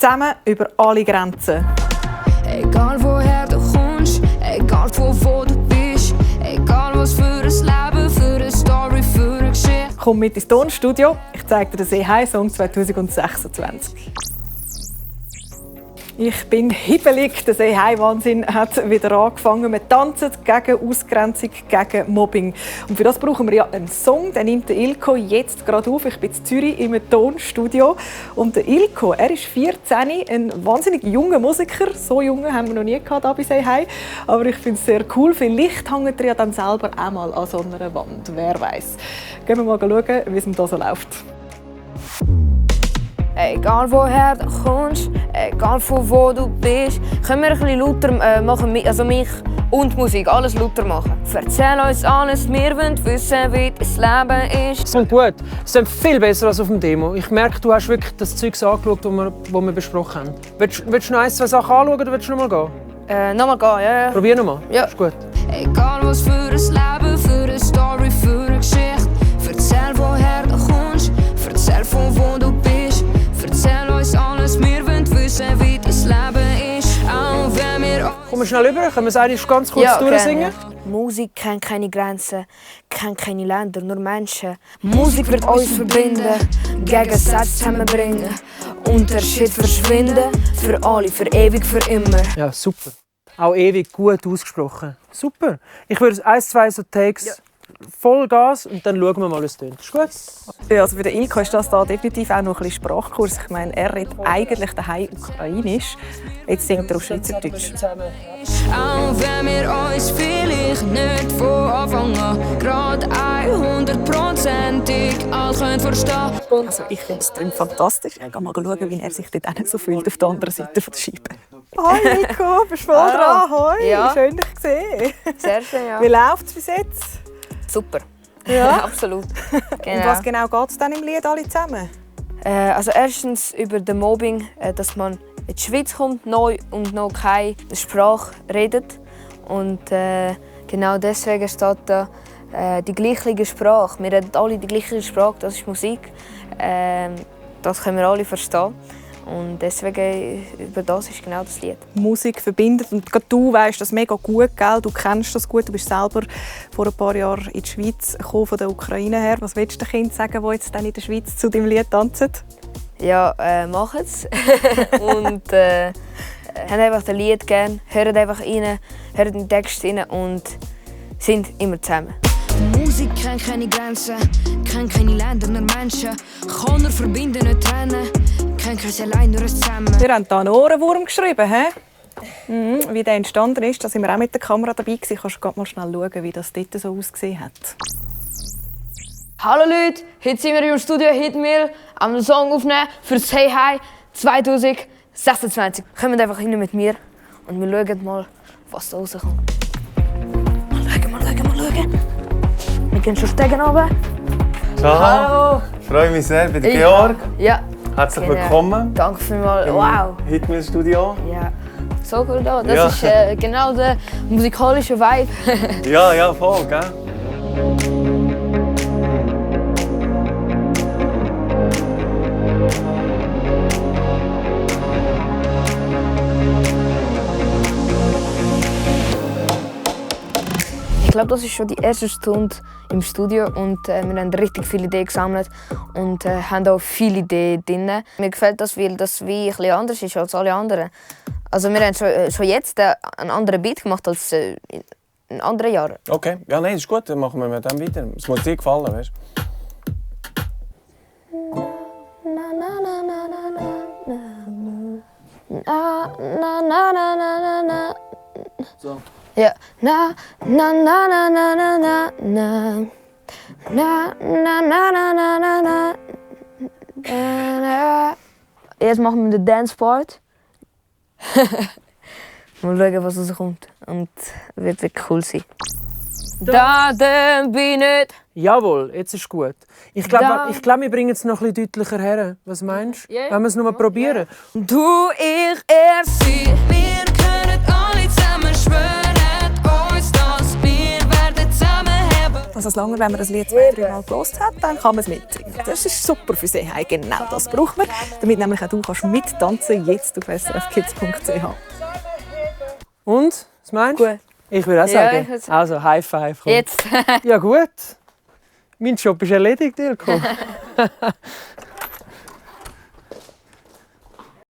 zusammen über alle Grenzen. Egal woher du kommst, egal von wo du bist, egal was für ein Leben, für eine Story, für eine Geschichte. Komm mit ins Tonstudio, ich zeige dir den «Say Hi Song» 2026. Ich bin hibbelig, der «Say Hi Wahnsinn» hat wieder angefangen. Wir tanzen gegen Ausgrenzung, gegen Mobbing. Und für das brauchen wir ja einen Song, den nimmt der Ilko jetzt gerade auf. Ich bin in Zürich im Tonstudio. Und der Ilko, er ist 14, ein wahnsinnig junger Musiker. So jung haben wir noch nie gehabt bei «Say Hi». Aber ich finde es sehr cool. Vielleicht hängt er ja dann selber auch mal an so einer Wand. Wer weiß. Gehen wir mal schauen, wie es ihm da so läuft. Egal woher du kommst, egal von wo du bist, können wir ein bisschen lauter machen, also mich und Musik, alles lauter machen. Erzähl uns alles, wir wollen wissen, wie das Leben ist. Es klingt gut. Es klingt viel besser als auf dem Demo. Ich merke, du hast wirklich das Zeug angeschaut, das wir besprochen haben. Willst du noch ein, zwei Sachen anschauen oder willst du noch mal gehen? Nochmal gehen, ja. Probier noch mal. Ja. Ist gut. Egal was für ein Leben, für eine Story, für eine Geschichte. Erzähl woher du kommst, erzähl von wo du bist. Erzähl uns alles, wir wollen wissen, wie das Leben ist. Auch wenn wir... Komm schnell rüber, können wir es eigentlich ganz kurz durchsingen? Musik kennt keine Grenzen, kennt keine Länder, nur Menschen. Musik wird uns verbinden, Gegensätze zusammenbringen. Unterschied verschwinden, für alle, für ewig, für immer. Ja, super. Auch ewig gut ausgesprochen. Super. Ich würde 1, 2 so Takes voll Gas und dann schauen wir mal, wie es tönt. Ist gut? Ja, also für den Ilko ist das da definitiv auch noch ein bisschen Sprachkurs. Ich meine, er redet eigentlich daheim Ukrainisch. Jetzt singt er auf Schweizerdeutsch. Auch wenn wir uns vielleicht nicht von Anfang an gerade 100%ig alles verstehen können. Also ich finde es fantastisch. Ich gehe mal schauen, wie er sich dort so fühlt auf der anderen Seite der Scheibe. Hi Nico, bist du voll dran? Hoi, Ja. schön dich zu sehen. Sehr schön, ja. Wie läuft es bis jetzt? Super. Ja? Absolut. Genau. Und was genau geht es dann im Lied alle zusammen? Also erstens über den Mobbing, dass man in die Schweiz kommt, neu und noch keine Sprache redet. Und genau deswegen steht da die gleiche Sprache. Wir reden alle die gleiche Sprache, das ist Musik. Das können wir alle verstehen. Und deswegen, über das ist genau das Lied. Musik verbindet und gerade du weißt das mega gut, gell? Du kennst das gut, du bist selber vor ein paar Jahren in die Schweiz gekommen, von der Ukraine her. Was willst du den Kindern sagen, die jetzt dann in der Schweiz zu deinem Lied tanzen? Ja, machen es. Und haben einfach das Lied gern, hören einfach rein, hören den Text rein und sind immer zusammen. Musik kennt keine Grenzen, kennt keine Länder, nur Menschen. Kann nur verbinden, nicht trennen. Kennt kein allein, nur ein zusammen. Wir haben hier einen Ohrenwurm geschrieben. He? Wie der entstanden ist, da sind wir auch mit der Kamera dabei gewesen. Kannst du mal schnell schauen, wie das dort so ausgesehen hat. Hallo Leute, heute sind wir im Studio Hitmill am Song aufnehmen für «Say Hi» 2026. Kommt einfach hin mit mir und wir schauen mal, was da rauskommt. Schauen. Wir gehen schon Stegen runter. Ciao. Hallo. Ich freue mich sehr, bei Georg. Ja. Herzlich Genau. willkommen Danke vielmals. im Wow. Hitmill Studio. Ja. So cool da. Das Ja. ist genau der musikalische Vibe. Ja, voll, gell? Ich glaube, das ist schon die erste Stunde im Studio und wir haben richtig viele Ideen gesammelt und haben auch viele Ideen drin. Mir gefällt das, weil das wie ein bisschen anders ist als alle anderen. Also wir haben schon jetzt einen anderen Beat gemacht als in anderen Jahren. Okay, ja, nein, ist gut, dann machen wir mit dem weiter. Es muss dir gefallen, weißt So. Ja. Na na na na na na na na na na na na na na na. Jetzt machen wir den Dance Part. Mal schauen, was rauskommt. Und wird wirklich cool sein. Da bin ich nicht. Jawohl, jetzt ist gut. Ich glaube, wir bringen es noch ein bisschen deutlicher her. Was meinst du? Ja. Wenn wir es noch mal probieren? Du, ich, er, sie. Wir können alle zusammen schwören uns, dass wir werden zusammenheben. Also solange wenn man das Lied 2-3 Mal gehört hat, dann kann man es mitsingen. Das ist super für sie. Genau das braucht man, damit nämlich auch du kannst mittanzen jetzt auf srfkids.ch. Und? Was meinst du? Gut. Ich würde auch Ja, sagen. ich würd sagen. Also, High Five. Komm. Jetzt. Ja gut. Mein Job ist erledigt, Ilko.